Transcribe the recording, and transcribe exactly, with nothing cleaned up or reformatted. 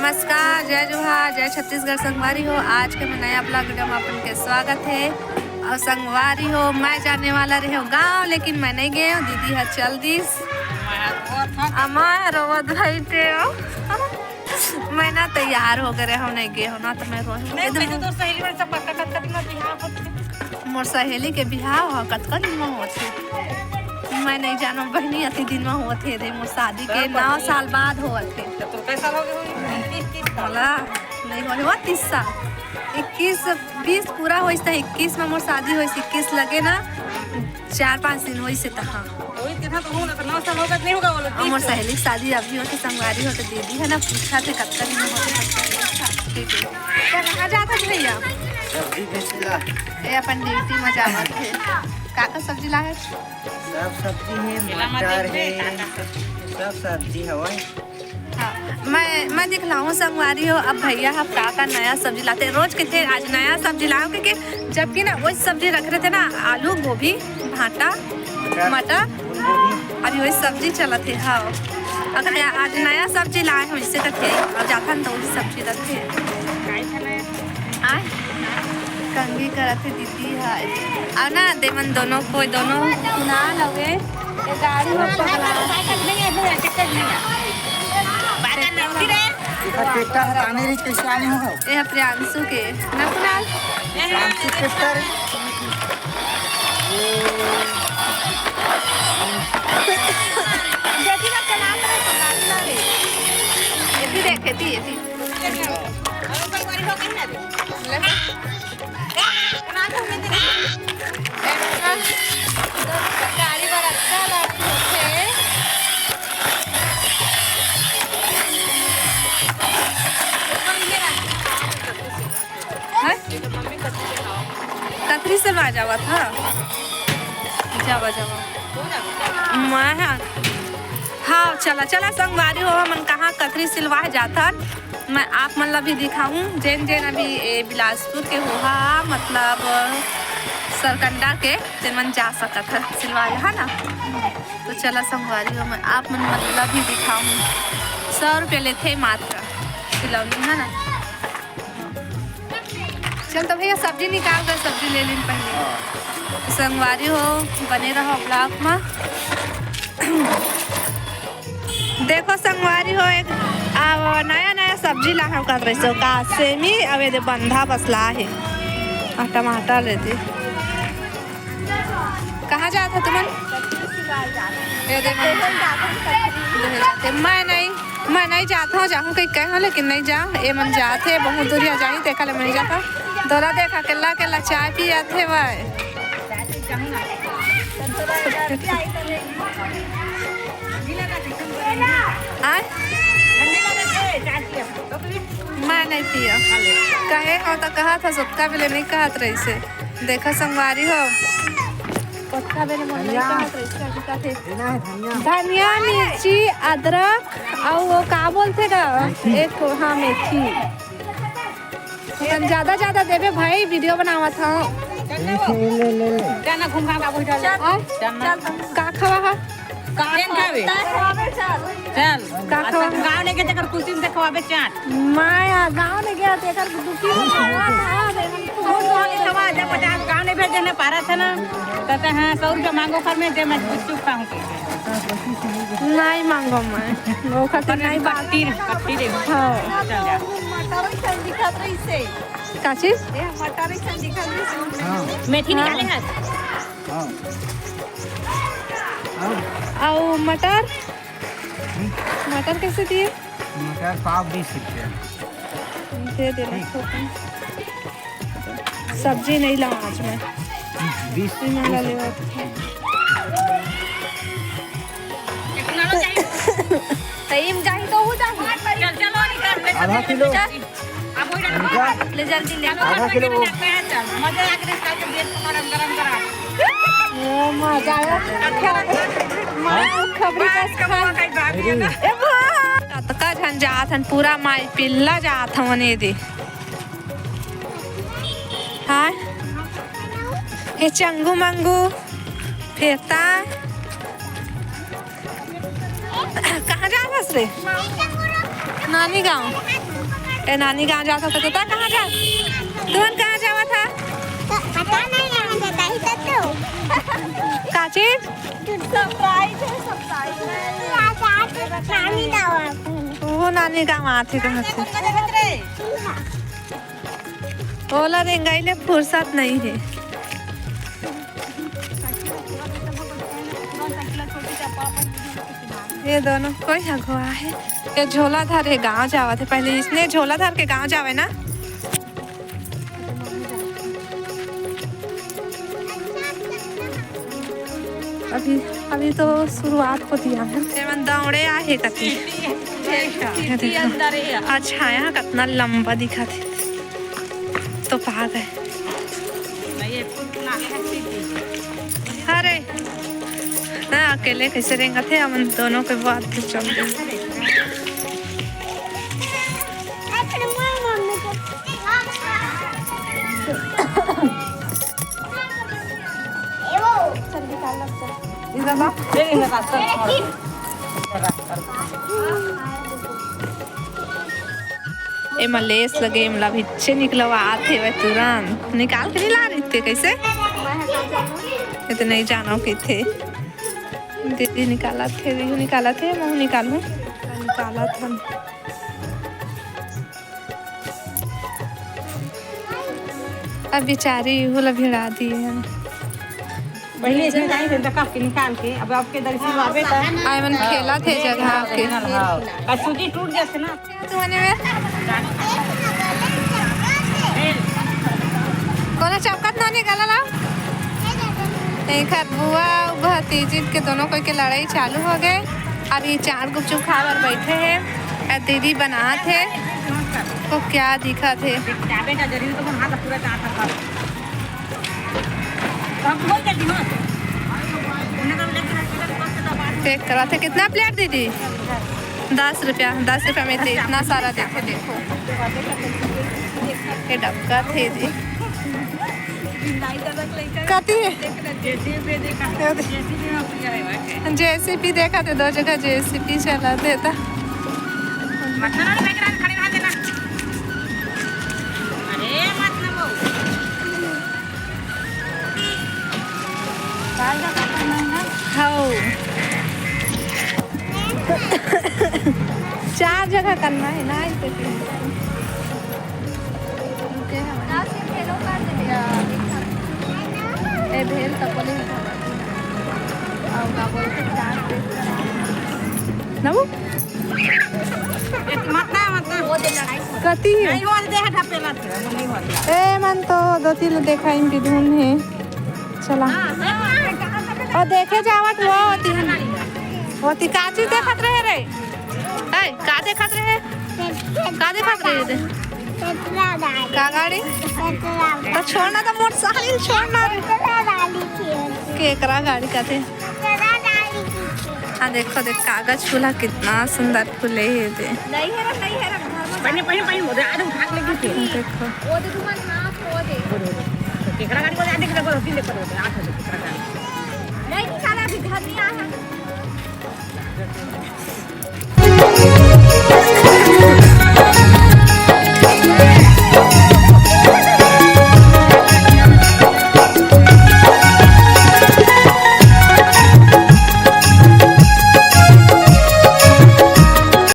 नमस्कार, जय जोहार, जय छत्तीसगढ़ संगवारी हो। आज के मैं नया vlog video में अपन के स्वागत है। और संगवारी हो, मैं जाने वाला रहे हो गाँव, लेकिन मैं नहीं गए हूँ, दीदी हर चल दिस। अमार रोवत भाई ते हो। मैं ना तैयार हो गए हो, नहीं गए हो ना, तो मैं रोई। नहीं, मैं तो सहेली मन सब कतका कतका दिन में बिहाव होत हे। मोर सहेली के बिहाव ह कतका दिन में होत हे? मैं नहीं जानो बहनी, अति दिन में होत हे रे, मोर शादी के नौ साल बाद होत हे। तो तोर कै साल हो गए होही? तीस, तीस साल। बोला, नहीं होले हुआ तीस साल। इक्कीस, बीस पूरा होइस त इक्कीस में मोर शादी होइस, इक्कीस लगे ना, चार पाँच दिन होइस हे तहाँ। वही देखा तो हूँ ना, तो नौ साल होगा, नहीं होगा बोलो, और मोर तीस। सहेली के शादी अभी होत हे, संगवारी होत हे, दीदी है ना, पूछा थे कब तक नहीं होते, कब तक नहीं होता। ठीक है। क्या कहाँ जाता है भैया? सब्जी बेचला। ए, अपन ड्यूटी में जावत है। का का सब्जी लाए? सब सब्जी है, केला मत मटर देख बे, है, का का सब्जी? सब सब्जी हवय। हाँ, मैं, मैं दिखलाऊँ संगवारी हो, अब भैया ह का का नया सब्जी लाते। रोज किथे आज नया सब्जी लाओ, क्योंकि जबकि ना वही सब्जी रख रहे थे ना, आलू, गोभी, भाटा, मटर, अभी वही सब्जी चलत हे। हाँ, अगर आज नया सब्जी लाए हो, इससे तो थे, और जाता न तो वही सब्जी रखे। आय, कंघी करत हे दीदी ह। अउ ना, देमन दोनों, कोई दोनों ना लगे। ये गाड़ी में पकड़ा। ट्रैक्टर हर आने रही, कैसे आने हो? ये ह प्रियांशु के। ना कुणाल? प्रियांशु ट्रैक्टर। देखी ना, चला रहे, पकड़ना रे। ये भी देखे थी, ये भी। गाड़ी बर अच्छा लगथे। हैं? कथरी से आ जावा था। जावा, जावा। मैं, हाँ। हाँ, चला, चला संगवारी हो, हमन कहाँ कथरी सिलवाए जाथन। मैं आप मन ला भी दिखाऊं, जेन जेन अभी ए बिलासपुर के होहा, मतलब सरकंडा के, तेन मन जा सकत ह सिलवाए, है ना। तो चला संगवारी हो, मैं आप मन, मन ला भी दिखाऊं। सौ रुपया लेथे मात्र सिलौनी, है ना। चल तो भैया सब्जी निकाल कर सब्जी ले लेन पहले। तो संगवारी हो, बने रहो vlog में। देखो संगवारी हो, एक आ, नया नया सब्जी ला हम कर रही सो का, सेमी अवे दे बंधा बस ला है। और टमाटर ले दे। कहाँ जात हो तुमन? ये दे मन। मैं नहीं, मैं नहीं जात हूँ, जाहूँ कहीं कहे हूँ, लेकिन नहीं जा। ये मन जात है, बहुत दूरिया जाही, देखा ले मैं नहीं जाता। तोरा देख, अकेला अकेला चाय पी जात है भाई। आय? मैं नहीं पिया। कहे हो तो कहा था, सबका बेले नहीं कहत रही से। देखा संगवारी हो, पक्का बेले मन नहीं कहत रही से, अभी का थे। धनिया, मिर्ची, अदरक, अउ वो का बोलथे ना, एक, हाँ, मेथी। तन ज्यादा ज्यादा देबे भाई, वीडियो बनावत हूँ। ले, ले, ले, ले। चल ना, घूम घाम के बैठल। चल, आय? चल ना। चल, का खवा हा? का चल, खवाबे? चल। का अच्छा, खवा? गाँव लेके तेकर खुशी में देखवाबे चाट। माया, गाँव लेके तेकर दुखी में खवा था, लेकिन खूब बोले खवा, जब पचास गाँव नहीं भेजे ना, पारा था ना, कहते हैं, "सौ रुपया मांगो घर में, दे, मैं गुपचुप खाऊंगी।" नहीं मांगो मैं, वो खातिर नहीं बात। कट्टी रे, कट्टी रे। हाँ। चल जा। मटर अइसन दिखत रहिसे। का चीज? ए, मटर अइसन दिखत रहिसे। हाँ। मेथी निकाले हाँ। हस? हाँ। हाँ। अउ मटर? हम्म। मटर कैसे दिए? मटर पाव बीस रुपया। दे दे, ठीक। रखो तुम। सब्जी नहीं लाऊं आज मैं। बीस, इतना बीस ले रुपया। बात है। सही में जाही तो हो जाही। चल, चलो, निकल, निकल, आधा किलो। चल। अब वही डब्बा। ले जल्दी ले। चलो, आधा किलो वो। चल, मजा आ गया, इसका जो बेल पकौड़ा गरम गरम। ओ, मजा आया। माँ, खबरी बस खा। ए, वाह। कतका झन जात हन, पूरा माई पिल्ला जात हवन, ये दे। हाँ, ये चंगू मंगू फेरता। कहाँ जात हस रे? नानी गाँव। ए, नानी गाँव जात हो, तो तैं कहाँ जा, तुमन कहाँ जावत हा? पता नहीं, यहाँ जाता ही तो। का चीज? सरप्राइज है, सरप्राइज। नानी गाँव आत हे। वो नानी गाँव आत हे, कहाँ से? ओला रेंगाई ले फुर्सत नहीं है। ये दोनों कोई अगुवा है। ये झोला धर हे, गाँव जावत हे। पहले इसने झोला धर के गाँव जावे ना। अभी, अभी तो शुरुआत होती है। एमन दौड़े आहे कति। ये देखो। अच्छा, यहाँ कितना लंबा दिखत हे। तो पा गए। अरे, ना, अकेले कैसे रेंगत हे? हमन दोनों के बात पे चल दे। एमा लेस लगे, एमला भिच्चे निकलवा आत हेवय तुरंत। निकाल के नहीं ला रहिते, कैसे? ये तो नहीं जानो कि थे। दीदी निकालत हे, दीदी निकालत हे, मैं निकालूं। निकालत हन। अब बेचारी इहू ला भिड़ा दिए हन। पहले इसमें जाए थे, धक्का के निकाल के, अब आपके दर्शन आवे तो। आए मन खेलत हे जगह के। हाँ। और सूजी टूट जाते ना। तुमने में कोनो चपकत नोनी गला ला। एखर बुआ अउ भतीजिन के दोनों कोई के लड़ाई चालू हो गए। अभी चाट गुपचुप खाए बर बैठे हे। ए दीदी बनात हे। को क्या दिखत हे? चेक करात हे। कितना प्लेट दीदी? दस रुपया। दस रुपया में तो इतना सारा देथे, देखो। ये डबका थे जी। कति हे? जेसीबी देखा थे, दो जगह जेसीबी चला देता। हौ। चार जगह करना हे ना, इसे तीन। रुके हवय। ए भेल त बोले। अउ का बोलथे, चार। नबू? मत ना, मत ना। कति? नहीं हो, दे हटा पेला थे, नहीं हो। ए मन तो दो तीन देखा इन बिधुन हे। चला। ओ देखे जावत वो होती है। वो ती का चीज देखत रहे रे? ए, का देखत रहे? का देखत रहे रे? का गाड़ी? तो छोड़ना तो मोटरसाइकिल छोड़ना रे। केकरा गाड़ी का थे? हाँ, देखो, देख, कागज फूल ह, कितना सुंदर फूले हे दे। नहीं है रे, नहीं है रे, घर में पहले, पहले, पहले, वो दे, आधे उठा के लेके चल। देखो। वो दे, तुम्हारे हाथ, वो दे। वो दे, वो दे। तो केकरा गाड़ी को आधे के लेकर होती, लेकर होती, आठ बजे केकरा गाड़ी। नहीं निकाला, अभी घर नहीं आया है।